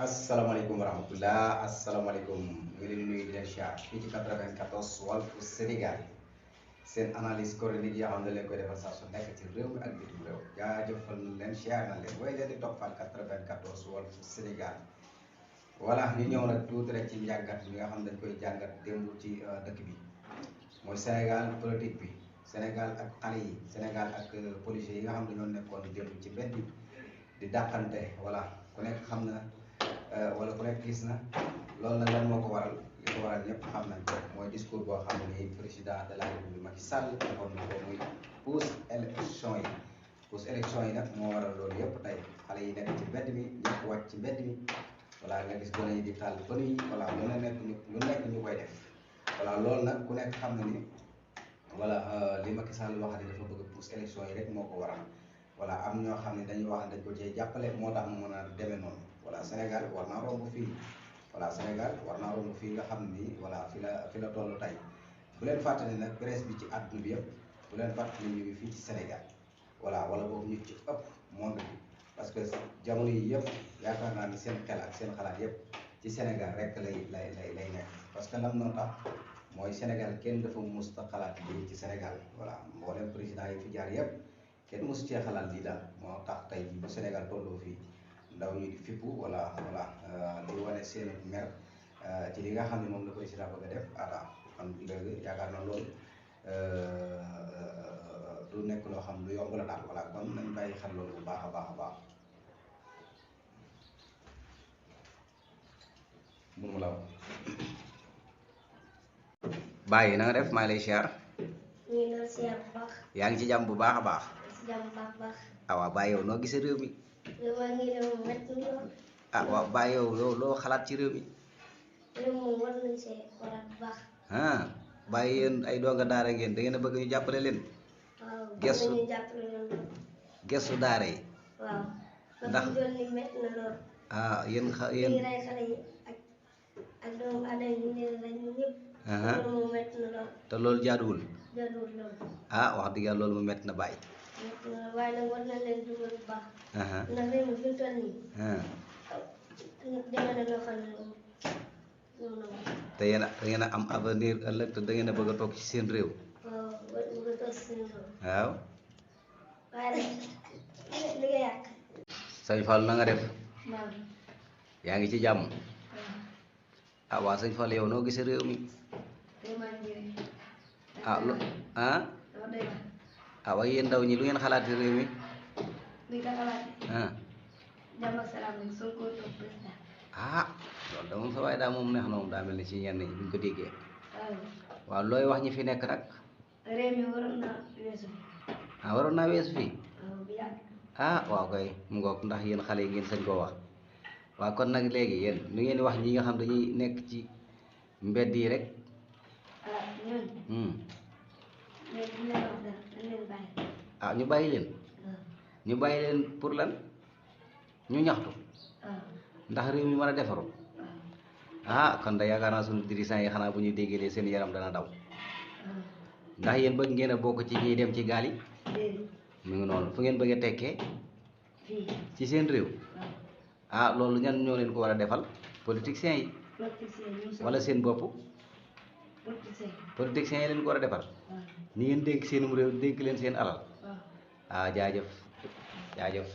asalaamaaleykum wa rahmatullah asalaamaaleykum ñu ngi leen nuyu di leen siyaar fii ci 94 Walf Sénégal seen analyse chronique yi xam ne leen koy defal saa su nekk ci réew mi ak bitim réew jaajëfal na leen siyaar na leen way leen di toppal 94 Walf Sénégal voilà ñu ñëw nag tuuti rek ci njàngat bi nga xam ne dañ koy jàngat démb ci dëkk bi mooy Sénégal politique bi Sénégal ak xale yi Sénégal ak policiers yi nga xam ne ñoo nekkoon démb ci mbedd di dàqante voilà ku nekk xam na wala ku nekk gis na loolu nag lan moo ko waral li ko waral ñëpp xam nañ ko mooy discours boo xam ne ni président de la République Macky Sall defoon na ko muy pousse élection yi nag moo waral loolu yëpp tey xale yi nekk ci mbedd mi ñëpp wàcc ci mbedd mi voilà nga gis gone yi di taal bëri yi voilà lu nekk ñu koy def voilà loolu nag ku nekk xam na ni voilà li Macky Sall wax ne dafa bëgg pousse élection yi rek moo ko waral voilà am ñoo xam ne dañuy wax ne dañ ko cee jàppale moo tax mu mën a demee noonu voilà Sénégal war naa romb fii voilà Sénégal war naa romb fii nga xam ni voilà fi la toll tey bu leen fàttali nag presse bi ci àdduna bi yëpp bu leen fàttali ñu ngi fii ci Sénégal voilà wala boobu ñu ci ëpp monde bi parce que jamono yi yëpp yaakaar naa ni seen xel ak seen xalaat yëpp ci Sénégal rek lay nekk parce que lam noo tax mooy Sénégal kenn dafa musta xalaat lii ci Sénégal voilà mboolem président yi fi jaar yëpp kenn mosu cee xalaat lii daal moo tax tey bu Sénégal tolloo fii ndaw ñi di fippu voilà di wane seen mer ci li nga xam ne moom la président bëgg a def kon léegi yaakaar na loolu du nekk loo xam lu yomb la daal voilà kon nañ bàyyi xel loolu bu baax a baax mun mu la wax bàyyi na nga def maa ngi lay siyaar yaa ngi ci jàmm bu baax a baax waaw bàyyi yow noo gisee réew mi waaw bàyyi yow loo xalaat ci réew mi bàyyi yéen ay donga daara ngeen da ngeen a bëgg ñu jàppale leen gestu daara yi ndax yéen te loolu jaaduwul wax dëgg yàlla loolu mu métti na bàyyi waaye nag war na leen dugal bu baax ndax réew mi fi mu toll nii deme na loo xam ne te yéen a am avenir ëllëg te da ngeen a bëgg a toog ci seen réew waaw bëgg a toog ci seen réew waaw waaye nag li nga yàq sëñ Fall na nga def waaw yaa ngi ci jàmm waa sëñ Fall yow noo gisee réew mi waaye yéen ndaw ñi lu ngeen xalaat ci réew mi jàmm ak salaam lañ soo ko toog président loolu da moom sa waaye daa moom neex na moom daa mel ni ci ñenn ñi buñ ko déggee waaw looy wax ñi fi nekk nag réew mi waroon naa weesu waroon naa weesu fii bu yàgg waaw kay mu ngoog ndax yéen xale yi ngeen sañ koo wax waaw kon nag léegi yéen lu ngeen di wax ñi nga xam dañuy nekk ci mbedd yi rek ñooñu léegi ñu leen wax dara dañ leen bàyyi ñu bàyyi leen ñu bàyyi leen pour lan ñu ñaxtu ndax réew mi mën a defaru kon da yaakaar naa sunu dirigeants yi xanaa bu ñu déggee seen yaram dana daw ndax yéen bëgg ngeen a bokk ci ñiy dem ci gaal yi mu ngi noonu fu ngeen bëgg a tekkee ci seen réew loolu ñan ñoo leen ko war a defal politiciens yi wala seen bopp politiciens yi leen ko war a defal ñi ngeen dénk seenum réew dénk leen seen alal jaajëf